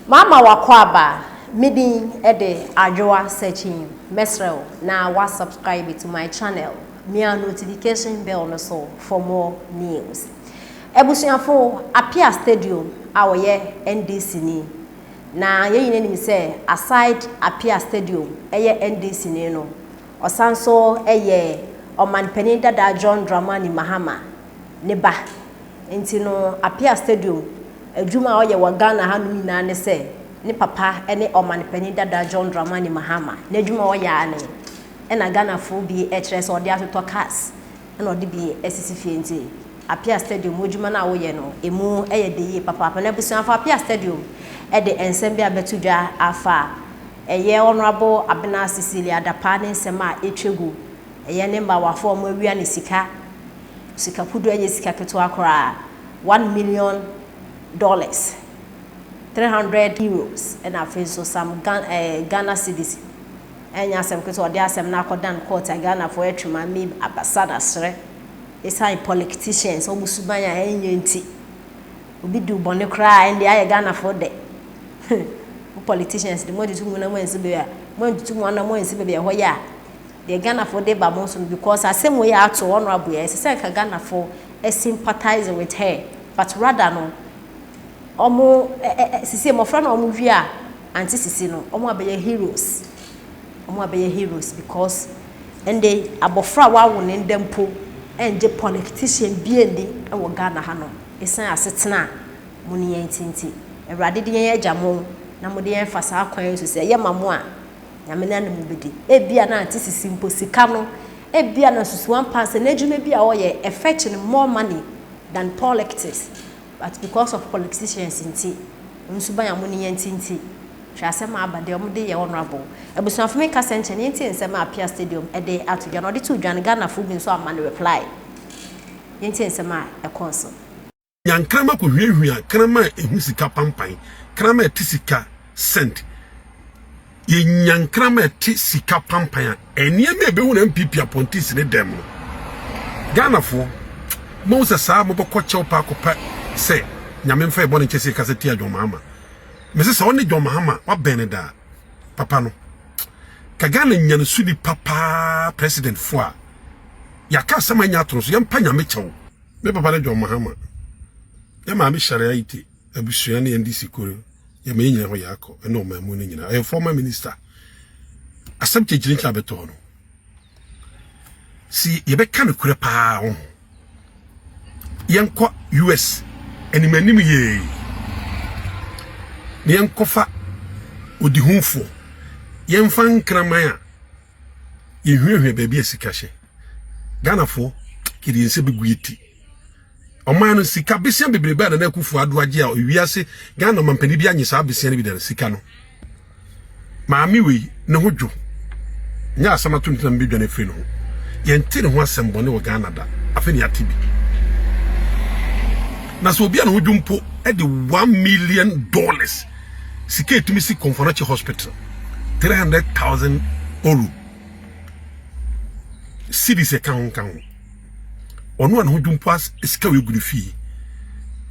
Mama w'akwaaba, me din de Adwoa Searching, mɛsrɛ wo na wa subscribe to my channel, mia notification bell no so for more news. Abusuafo, Appiah Stadium a ɔyɛ NDC ni, na yɛn nyinaa nim sɛ aside Appiah Stadium ɛyɛ NDC ni no, ɔsan so yɛ Ɔmanpanin dada John Dramani Mahama ne ba. Nti no Appiah Stadium adwuma a ɔyɛ wɔ Ghana hanom nyinaa ne sɛ ne papa ne Ɔmanpanin dada John Dramani Mahama n'adwuma a ɔyɛ ara ne ɛna Ghanafoɔ bi kyerɛ sɛ ɔde atotɔ cars ɛna ɔde bi asisi fie nti Appiah Stadium adwuma no a woyɛ no emu yɛ de yie papaapa. Na abusuafo Appiah Stadium de nsɛm bi abɛto dwa afa ɛyɛ Honourable Abena Cecilia Dapaah ne nsɛm a ɛtwa gu ɛyɛ ne mmaawafoɔ a wɔawia ne sika sika kudu ɛnyɛ sika ketewa koraa, $1 million, €300, ɛna afei nso some Ghana cedis. Ɛnyɛ asɛm ketewa. Ɔde asɛm no akɔdan court a Ghanafoɔ atwi maame abasa na serɛ ɛsiane politicians wɔn suban a ɛnyɛ nti obi di bɔne koraa ɛnde ayɛ Ghanafoɔ dɛ. Mo politicians de mo atutu mu na mo ansi baabi a mo antutu mu ana mo ansi baabi a ɛhɔ yɛ a deɛ Ghanafoɔ de ba mo nso no, because asɛm wei ato Honourable yɛ ɛsɛ sɛ nka Ghanafoɔ sympathize with her, but rather no ɔmo ɛ ɛ sisi mmɔfra na ɔmo wie a ante sisi no ɔmo abɛyɛ heroes, ɔmo abɛyɛ heroes, because ɛnde abɔfra a wawo ne nda mpo ɛngye politician bie ndi ɛwɔ Ghana ha no ɛsan asetena a mo ne yɛn tinti Awurade de yɛn agya mo na mo de yɛn fa saa kwan yi so sɛ ɛyɛ ma mo a Nyame na ne mo bɛdi. Ebia na ante sisi mpo sika no ebia na susu ampa sɛ n'adwuma bi a ɔyɛ ɛfetch no more money than politics, but because of politicians nti nsuban a mo ne yɛn tinti hwɛ asɛm a aba deɛ ɔmo de yɛ Honourable. Abusuafo, mi kasa nkyɛn yɛn ti nsɛm a Appiah Stadium ɛde ato dwa na ɔde to dwa no, Ghanafoɔ bi nso ama no reply. Yɛn ti nsɛm a ɛkɔɔ so. Nyankrama kɔhwiahwia krama a ɛhu sika pampan, krama a ɛte sika cent. Yɛnya nkrama a ɛte sika pampan a ɛnneɛma a ɛbɛhu na NPP appointees ne dɛm no, Ghanafoɔ mahu sɛ saa mobɛkɔ kyɛw pa akɔpɛ sɛ Nyame mfa yɛbɔ ne nkyɛ sɛ yɛkasa tia John Mahama. Mese sɛ ɔne John Mahama wabɛn ne daa papa no ka Ghana nya no so nipa paa president fo a yɛaka asɛm anya ato no so. Yɛmpa Nyame kyɛw. Me papa ne John Mahama, yɛ maame Sharia Ite, abusua ne NDC koro yɛma yɛ nyina hɔ yɛ akɔ ɛne ɔman mu no nyinaa. Ɛyɛ former minister asɛm kyɛkyerɛ nkyɛ abɛtɔ no si yɛbɛka no korɛ paa ho. Yɛnkɔ US animanim yee na yɛnkɔfa odihufoɔ, yɛmfa nkraman a yɛhwiahwia baabi a sika hyɛ. Ghanafoɔ kɛde yɛn nsa bɛgu yɛ ti. Ɔman no sika besia bebrebe a Nana Akufo Addo agye a ewiase Ghana mampanin bi anye saa besia no bi da sika no. Maame wei ne ho dwo nyɛ asɛm ato ntina mbɛdwa no afiri ne ho. Yɛnte ne ho asɛm bɔne wɔ Ghana da. Afei ne yɛate bi na sɛ obi a ne ho dwo mpo de $1 million sika etumi si Komfo Anokye Hospital, €300,000 cedis ɛka ho nka ho. Ɔno a ne ho dwo mpo sika wei gu ne fie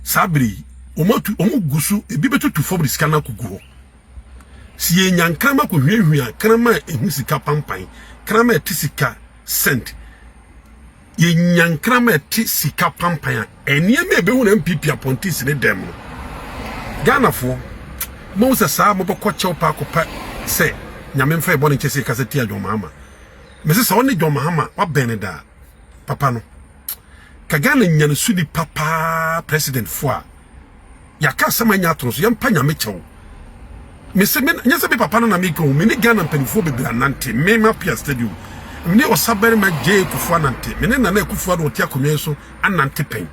saa bere yi wɔn atu wɔn gu so ebi bɛtutu fam de sika no akɔgu hɔ. Si yɛnya nkrama kɔhwiahwia krama a ɛhu sika pampan, krama a ɛte sika cent. Yɛnya nkrama a ɛte sika pampan a ɛnneɛma a ɛbɛhu na NPP appointees ne dɛm no, Ghanafoɔ mahu sɛ saa mobɛkɔ kyɛw pa akɔpɛ sɛ Nyame mfa yɛbɔ ne nkyɛ sɛ yɛkasa tia John Mahama. Mese sɛ ɔne John Mahama wabɛn ne daa papa no ka Ghana nya no so nipa paa president fo a yɛaka asɛm anya ato no so. Yɛmpa Nyame kyɛw. Mese me nyɛ sɛ me papa no na meka o. Me ne Ghana mpanimfoɔ bebree anante. Me ma Appiah Stadium, me ne Ɔsabarima J Kufuor anante, me ne Nana Akufo Addo ɔte akonnwa yi so anante pɛn,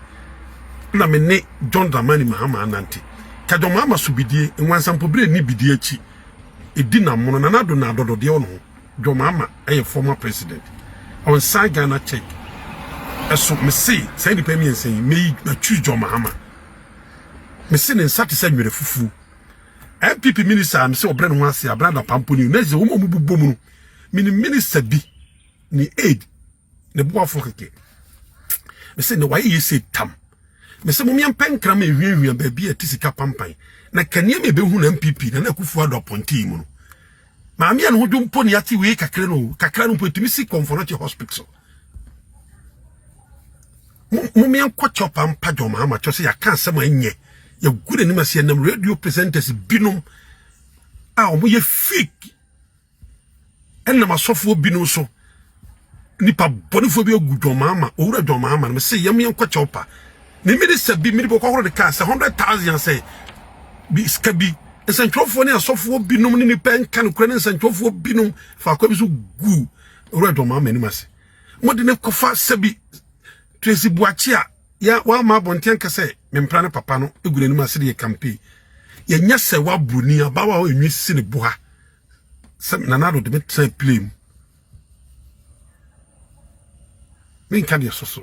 na me ne John Dramani Mahama anante. Ka John Mahama so bidie nwansampobere ni bidie akyi ɛdi namono. Nana Addo na adɔdɔdeɛ wɔ ne ho. John Mahama ɛyɛ former president ɔnsan Ghana check ɛso. Mese saa nnipa mmiɛnsa yi meyi na choose John Mahama. Mese ne nsa te sɛ nwere fufuo. NPP minister a mese ɔbrɛ ne ho ase abena da pampo ni na sɛ wɔn a wɔn bobɔ mu no mene minister bi ne aid ne boafo kɛkɛ. Mese ne wayɛ yɛ sɛ tam. Mese mo yɛmpɛ nkrama ehwiahwia baabi a ɛte sika pampan. Na ka nneɛma ɛbɛhu na NPP Nana Akufo-Addo apɔntee mu no. Maame a ne ho dwo mpo ne ate wei kakra no kakra no mpo ɛtumi si Komfo Anokye Hospital. Momeɛ nkɔ kyɛw pa mpa John Mahama kyɛw sɛ yɛaka asɛm a ɛnyɛ yɛgu n'anim ase yɛnam radio presenters binom a wɔyɛ fake ɛnam asɔfoɔ binom so nipa bɔnefoɔ bi agu John Mahama owura John Mahama no sɛ yɛm yɛnkɔ kyɛw pa ne minister bi mede bɔkɔhoro de kaa sɛ 100,000 sɛ bi sika bi nsɛntwerɛfoɔ ne asɔfoɔ binom ne nipa nka nokorɛ ne nsɛntwerɛfoɔ binom faakwa bi so gu owura John Mahama anim ase mode ne kɔfa sɛbi Tracy Buakye a ya wama abɔnten anka sɛ mempra ne papa no egu n'anim ase de yɛ campaign yɛnyɛ sɛ wabroni abawa a enwi sisi ne boha sɛ Nana Addo de me tena plane mu menka deɛ soso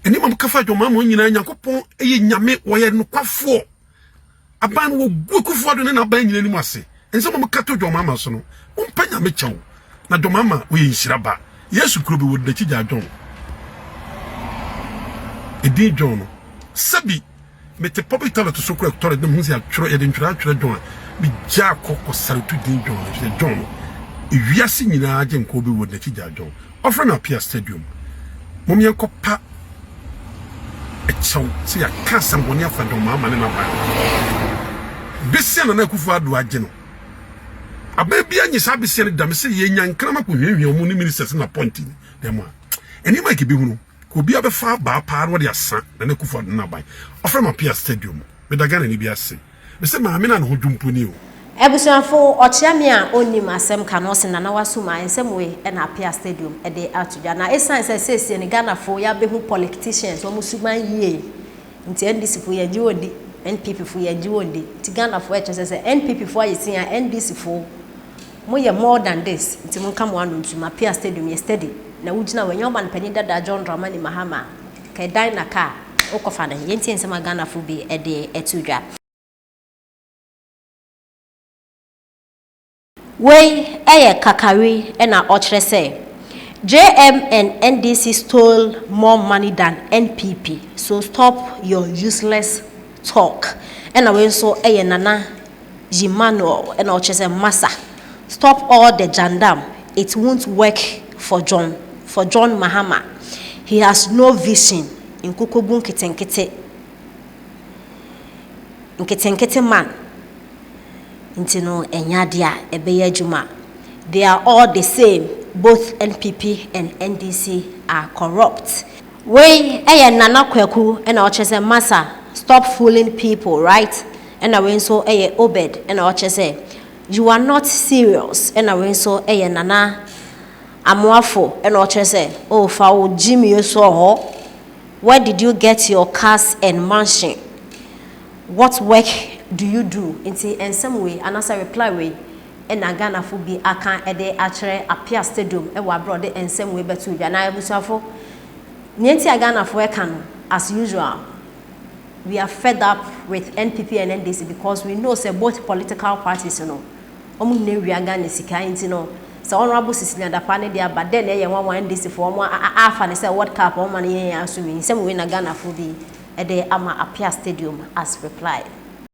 ɛne mam kafa adwamama nyinaa Nyankopɔn ɛyɛ nyame wɔyɛ nokwafoɔ Aban no wɔgu Akufo Addo ne n'aban nyina anim ase. Nsɛm a wɔka to John Mahama so no, mompɛ Nyame kyɛw. Na John Mahama ɔyɛ nhyira ba. Yesu kuro bi wɔde n'akyi gyaa John. Edin John no, sɛbi mete public toilet so kora toilet na mehu sɛ yɛatwerɛ yɛde ntwerɛ atwerɛ John a, megyaa kɔ kɔsare to din John no sɛ John no. Ewiase nyinaa gye nkɔɔ bi wɔde n'akyi gyaa John. Ɔfrɛ me Appiah Stadium. Mom yɛnkɔ pa kyɛw sɛ yɛaka asɛmbɔne afa John Mahama ne n'aban ho. Besia Nana Akufo Addo agye no. Aban bi nye saa besia no da me sɛ yɛnya nkrama kɔhwiahwia ɔmo ne ministers na appoint dɛm a. Nneɛma a kɛbɛhunu ka obi abɛfa abaa paa na ɔde asa Nana Akufo Addo ne n'aban. Ɔfrɛ me Appiah Stadium. Meda Ghana ni bi ase. Mese maame no a ne ho dwo mpo ni o. Abusuafo, ɔkyea me a ɔnnim asɛm ka no ɔse Nana Wasum a nsɛm wei na Appiah Stadium de ato dwa. Na ɛsiane sɛ seesie no Ghanafo yɛabɛhu policticians wɔn suban yie nti NDC fo yɛngye wɔn ndi, NPP fo yɛngye wɔn ndi. Nti Ghanafo ɛkyerɛ sɛ sɛ NPP fo ayɛ sin a NDC fo moyɛ more than this nti monka mo ano ntum. Appiah Stadium yɛ steady na wogyina hɔ ɛnyɛ ɔman panin dada John Dramani Mahama a. Kɛ dan na kaa wokɔfa no he? Yɛntie nsɛm a Ghanafo bi de to dwa. Wei yɛ Kakari na ɔkyerɛ sɛ JM and NDC stole more money than NPP so stop your useless talk. Ɛna wei nso yɛ Nana Emmanuel na ɔkyerɛ sɛ masa stop all the jandam it won't work for John for John Mahama he has no vision nkokobu nketenkete nketenkete man nti no ɛnyɛ adeɛ a ɛbɛyɛ adwuma they are all the same both NPP and NDC are corrupt. Wei yɛ Nana Kwaku na ɔkyerɛ sɛ masa stop fooling people right ɛna wei nso yɛ Obed na ɔkyerɛ sɛ you are not serious ɛna wei nso yɛ Nana Amoafo na ɔkyerɛ sɛ oh fa wo gyimie sɔ hɔ where did you get your cars and mansion what work do you do nti nsɛm wei anaasɛ reply wei na Ghanafo bi aka de akyerɛ Appiah Stadium wɔ aberɛ a ɔde nsɛm wei bɛtoo dwa. Na abusuafo, nea nti a Ghanafo ɛka no, as usual, we are fed up with NPP and NDC because we know sɛ both political parties no, wɔn nyinaa wia Ghana sika nti no, sɛ Honourable Cecilia Dapaah ne deɛ aba, dɛn na ɛyɛ nwanwa NDC foɔ wɔn afa no sɛ World Cup wɔn ma no yɛ yɛn aso wei. Nsɛm wei na Ghanafo bi de ama Appiah Stadium as reply.